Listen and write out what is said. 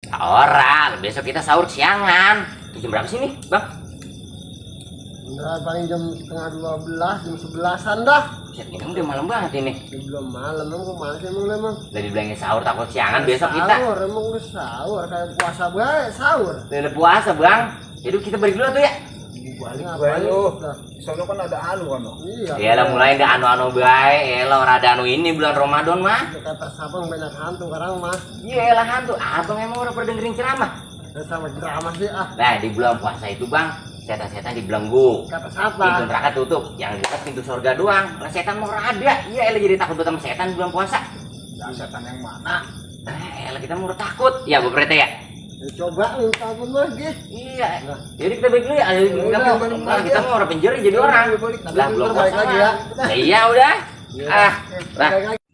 Orang, besok kita sahur siangan. Jam berapa sih nih, Bang? Enggak, paling jam setengah 12, jam 11-an dah. Buset, ini udah malam banget ini. Belum malam, emang malas emang. Dari bilangin sahur takut siangan besok kita. Sahur, emang udah sahur, kayak puasa bae, sahur. Udah puasa, Bang. Jadi kita balik dulu tuh ya. Balik Bae ngapain lu. dah? Sono kan ada anu kan. Iya. Iyalah mulai ada anu-anu bae. Elah ora ada anu ini bulan Ramadan mah. Kata sabang banyak hantu sekarang mah. Iyalah hantu. Abang emang udah pernah dengerin ceramah. Sama drama sih ah. Nah, di bulan puasa itu, Bang, setan-setan dibelenggu. Kata Pintu siapa? neraka tutup, yang dekat pintu surga doang. Lah setan mau ada. Iya, elah jadi takut sama setan bulan puasa. Ya, setan yang mana? Elah kita mau takut. Ya, Bu Prete ya. Ya, coba minta ampun mah gitu. Iya. Jadi kita balik dulu ya. Udah, balik Nah, kita aja. mau orang penjara jadi orang. Balik, Lah, belum balik lagi ya. Iya, udah. Iya. Ah, lah. Balik lagi.